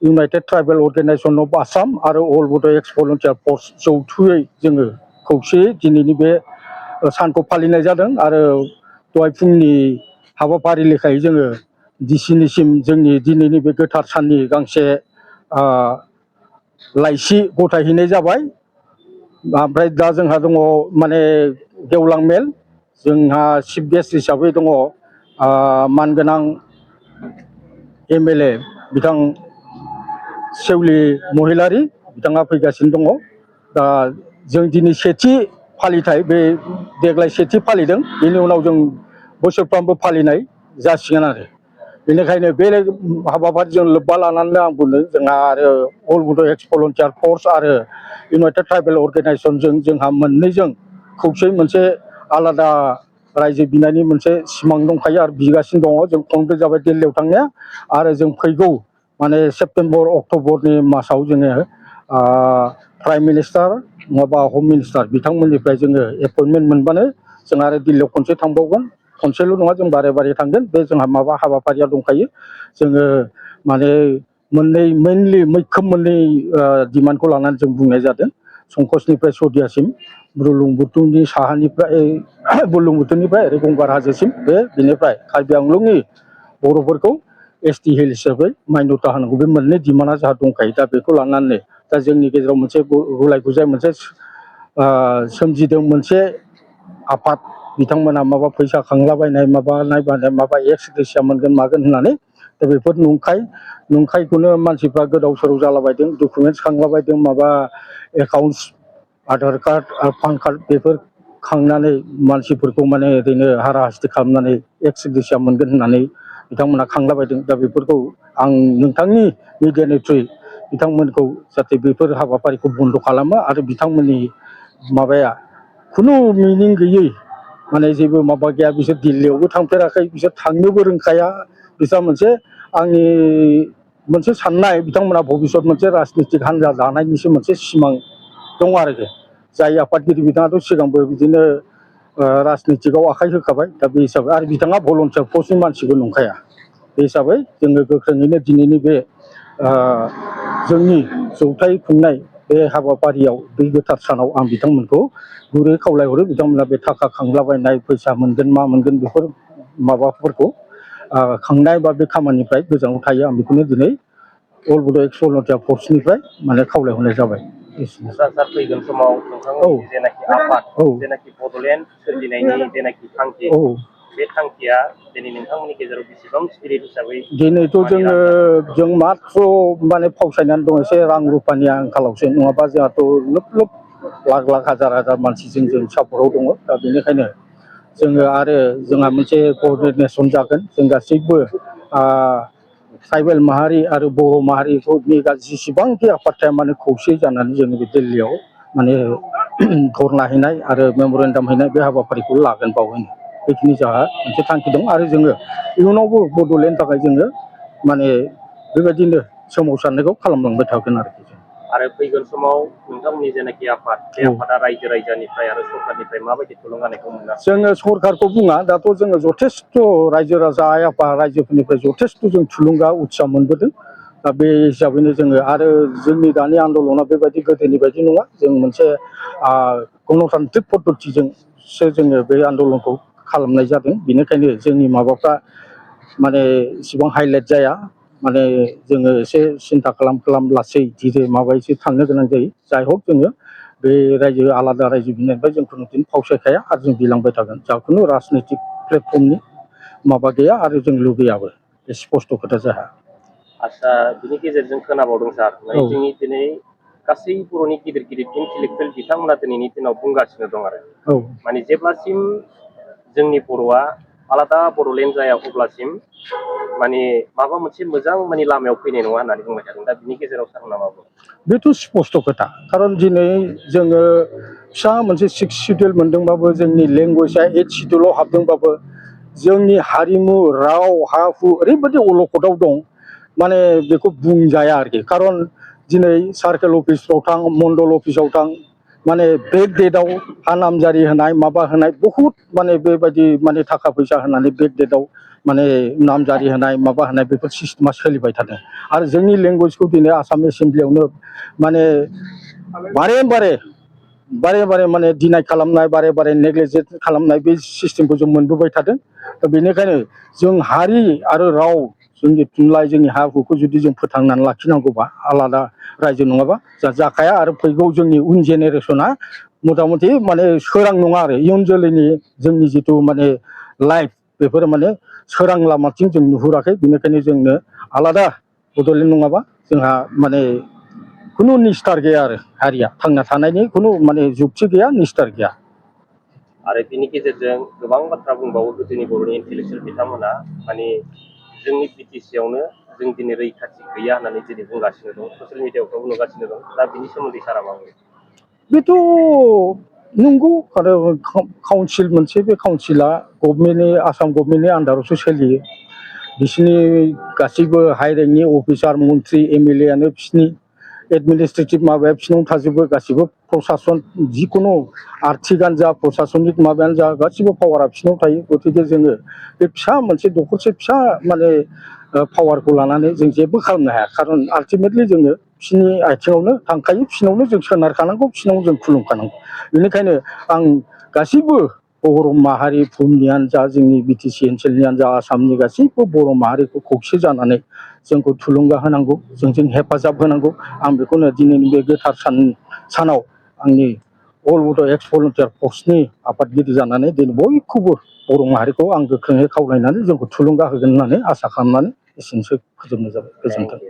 United tribal organisation of Assam आरो अल बड' एक्स volunteer फर्स जौथुयै जोङो खौसेयै दिनैनि बे सानखौ फालिनाय जादों आरो दहाय फुंनि हाबाफारि लेखायै जोङो डिसिनिसिम जोंनि दिनैनि बे गोथार साननि गांसे लाइसि गथायहैनाय जाबाय ओमफ्राय दा जोंहा दङ माने गेवलां मेल जोंहा चिफ गेस्ट हिसाबै दङ मानगोनां एमएलए बिथां सेवलि महिलारि बिथाङा फैगासिनो दङ दा जों दिनै सेथि फालिथाय बे देग्लाय सेथि फालिदों बेनि उनाव जों बोसोरफ्रोमबो फालिनाय जासिगोन आरो बेनिखायनो बे हाबाफारिजों लोब्बा लानानै आं बुंदों जोंहा आरो अल बड' एक्स भलन्टियार फर्स आरो इउनाइटेड ट्राइबेल अर्गेनाइजेशनजों जोंहा मोननैजों खौसेयै मोनसे आलादा रायजो बिनायनि मोनसे सिमां दंखायो आरो बिगासिनो दङ जों खनब्रै जाबाय दिल्लीयाव थांनाया आरो जों फैगौ माने सेप्तेम्बर अक्ट'बरनि मासाव जोङो प्राइम मिनिस्टार नङाबा हम मिनिस्टार बिथांमोननिफ्राय जोङो एपइन्टमेन्ट मोनबानो जों आरो दिल्लीयाव खनसे थांबावगोन खनसेल' नङा जों बारे बारे थांगोन बे जोंहा माबा हाबाफारिया दंखायो जोङो माने मोननै मेनलि मैखोम मोननै डिमान्डखौ लानानै जों बुंनाय जादों संकसनिफ्राय सदियासिम बुरलुंबुथुरनि साहानिफ्राय बुरलुंबुथुरनिफ्राय ओरै गंगार हाजोसिम बेनिफ्राय कार्बि आंलंनि बर'फोरखौ एसटि हिल हिसाबै मान्यता होनांगौ बे मोननै डिमान्डआ जोंहा दंखायो दा बेखौ लानानै दा जोंनि गेजेराव मोनसे गुलाय गुजाय मोनसे सोमजिदों मोनसे आफाद बिथांमोना माबा फैसा खांलाबायनाय माबानाय माबा एक्स ग्रेसिया मोनगोन मागोन होननानै दा बेफोर नंखायखौनो मानसिफ्रा गोदाव सोराव जालाबायदों डकुमेन्टस खांलाबायदों माबा एकाउन्टस आधार कार्ड आरो पान कार्ड बेफोर खांनानै मानसिफोरखौ माने ओरैनो हारा हास्ति खालामनानै एक्स ग्रेसिया मोनगोन होननानै बिथांमोना खांलाबायदं दा बेफोरखौ आं नोंथांनि मिडियानि थ्रुयै बिथांमोनखौ जाहाथे बेफोर हाबाफारिखौ बन्द' खालामो आरो बिथांमोननि माबाया खुनु मिनिं गैयै माने जेबो माबा गैया बिसोर दिल्लीयावबो थांफेराखै बिसोर थांनोबो रोंखाया बिस्रा मोनसे आंनि मोनसे साननाय बिथांमोना भबिसत मोनसे राजनितिक हान्जा दानायनिसो मोनसे सिमां दं आरोखि जाय आफादगिरि बिथाङाथ' सिगांबो बिदिनो राजनितिकआव आखाइ होखाबाय दा बे हिसाबै आरो बिथाङा भलन्टियार फर्सनि मानसिबो नंखाया बे हिसाबै जोङो गोख्रोङैनो दिनैनि बे जोंनि जौथाय खुंनाय बे हाबाफारियाव बे गोथार सानाव आं बिथांमोनखौ गुरै खावलायहरो बिथांमोना बे थाखा खांलाबायनाय फैसा मोनगोन मा मोनगोन बेफोर माबाफोरखौ खांनाय बा बे खामानिनिफ्राय गोजानाव थायो आं बेखौनो दिनै अल बड' एक्स भलन्टियार फर्सनिफ्राय माने खावलायहरनाय जाबाय सार फैगोन समाव नोंथांमोननि जेनाखि आफाद जेनाखि बड'लेण्ड सोरजिनायनि जेनाखि थांखि बे थांखिया दिनै नोंथांमोननि गेजेराव बेसेबां स्पिरिट हिसाबै दिनैथ' जों माथ्र' माने फावसायनानै दं एसे रां रुफानि आंखालावसो नङाबा जोंहाथ' लोब लोब लाख लाख हाजार हाजार मानसिजों जों सापर्टआव दङ दा बेनिखायनो जोङो आरो जोंहा मोनसे क'अर्डिनेसन जागोन जों गासैबो ट्राइबेल माहारि आरो बर' माहारिफोरनि जेसेबांखि आफाद थाया मानो खौसे जानानै जोङो बे दिल्लीयाव माने धरना हैनाय आरो मेम'रेन्डाम हैनाय बे हाबाफारिखौ लागोन बावैनो बेखिनि जोंहा मोनसे थांखि दं आरो जोङो इयुनावबो बड'लेण्डनि थाखाय जोङो माने बेबायदिनो सोमावसारनायखौ खालामलांबाय थागोन आरोखि आरो फैगोन समाव नोंथांमोननि जेनाखि आफाद बे आफादा रायजो राजानिफ्राय आरो सरकारनिफ्राय माबायदि थुलुंगानायखौ मोननो जोङो सरकारखौ बुङा दाथ' जोङो जथेस्थ' रायजो राजा आइ आफा रायजोफोरनिफ्राय जथेस्थ' जों थुलुंगा उत्सा मोनबोदों दा बे हिसाबैनो जोङो आरो जोंनि दानि आन्दलना बेबायदि गोदोनि बायदि नङा जों मोनसे गणतान्त्रिक पद्धतिजोंसो जोङो बे आन्दलनखौ खालामनाय जादों बेनिखायनो जोंनि माबाफ्रा माने इसिबां हाइलाइट जाया माने जोङो एसे सिन्था खालाम लासै धीरे माबायैसो थांनो गोनां जायो जाय हक जोङो बे रायजो आलादा रायजो बिनायनिफ्राय जों खुनुदिन फावसायखाया आरो जों बिलांबाय थागोन जाखुनु राजनितिक प्लेटफर्मनि माबा गैया आरो जों लुबैयाबो बे स्पस्त' खोथा जोंहा आदसा बिनि गेजेरजों खोनाबावदों सार जोंनि दिनै गासै बर'नि गिदिर गिदिर इन्टेलेक्सुयेल बिथांमोना दिनैनि दिनाव बुंगासिनो दं आरो माने जेब्लासिम जोंनि बर'आ आलादा बड'लेण्ड जाया अब्लासिम माने माबा मोनसे मोजां माने लामायाव फैनाय नङा होननानै बुंबाय थादों दा बिनि गेजेराव सारमोना मा बुङो बेथ' स्पस्त' खोथा खारन दिनै जोङो फिसा मोनसे 6 सिडुल मोनदोंबाबो जोंनि लेंगुवेजआ 8 सिडुलाव हाबदोंबाबो जोंनि हारिमु राव हा हु ओरैबायदि अलखदाव दं माने बेखौ बुंजाया आरोखि खारन दिनै सार्केल अफिसफ्राव थां मण्डल अफिसाव थां माने बेक डेटआव हा नामजारि होनाय माबा होनाय बहुद माने बेबायदि माने थाखा फैसा होनानै बेक डेटआव माने नाम जारि होनाय माबा होनाय बेफोर सिस्टेमा सोलिबाय थादों आरो जोंनि लेंगुवेजखौ दिनै आसाम एसेमब्लियावनो माने बारे बारे माने डिनाय खालामनाय बारे बारे नेग्लेक्ट खालामनाय बे सिस्टेमखौ जों मोनबोबाय थादों दा बेनिखायनो जों हारि आरो राव जोंनि थुनलाइ जोंनि हा हुखौ जुदि जों फोथांनानै लाखिनांगौबा आलादा रायजो नङाबा जाखाया आरो फैगौ जोंनि उन जेनेरेसना मथा मथि माने सोरां नङा आरो इयुन जोलैनि जोंनि जिथु माने लाइफ बेफोरो माने सोरां लामाथिं जों नुहुराखै बेनिखायनो जोंनो आलादा बड'लेण्ड नङाबा जोंहा माने खुनु निस्तार गैया आरो हारिया थांना थानायनि खुनु माने जुक्ति गैया निस्तार गैया आरो बिनि गेजेरजों गोबां बाथ्रा बुंबावो गोदोनि बर'नि इन्टेलेक्सुयेल बिथांमोना माने जोंनि बिटिसियावनो जों दिनै रैखाथि गैया होननानै दिनै बुंगासिनो दं ससियेल मिडियाफ्रावबो नुगासिनो दं दा बिनि सोमोन्दै सारा मा बुङो बेथ' नंगौ आरो काउन्सिल मोनसे बे काउन्सिला गभर्नमेन्टनि आसाम गभर्नमेन्टनि आन्दारावसो सोलियो बिसिनि गासैबो हाइ रेंकनि अफिसार मन्त्रि एमएलए आनो बिसिनि एडमिनिस्ट्रेटिभ माबाया बिसिनावनो थाजोबो गासिबो प्रसासन जिखुनु आर्थिकआनो जा प्रसासनिक माबायानो जा गासिबो पावारा बिसिनाव थायो गतिके जोङो बे फिसा मोनसे दखरसे फिसा माने पावारखौ लानानै जों जेबो खालामनो हाया खारन आल्टिमेटलि जोङो बिसिनि आथिङावनो थांखायो बिसिनावनो जों सोनारखानांगौ बिसिनावनो जों खुलुमखानांगौ बेनिखायनो आं गासैबो बर' माहारि बुहुमनियानो जा जोंनि बिटिसि ओनसोलनियानो जा आसामनि गासैबो बर' माहारिखौ खौसे जानानै जोंखौ थुलुंगा होनांगौ जोंजों हेफाजाब होनांगौ आं बेखौनो दिनैनि बे गोथार सानाव आंनि अल बड' एक्स भलुन्टियार फर्सनि आफादगिरि जानानै दिनै बयखौबो बर' माहारिखौ आं गोख्रोङै खावलायनानै जोंखौ थुलुंगा होगोन होननानै आसा खालामनानै एसेनोसै फोजोबनाय जाबाय गोजोन्थों।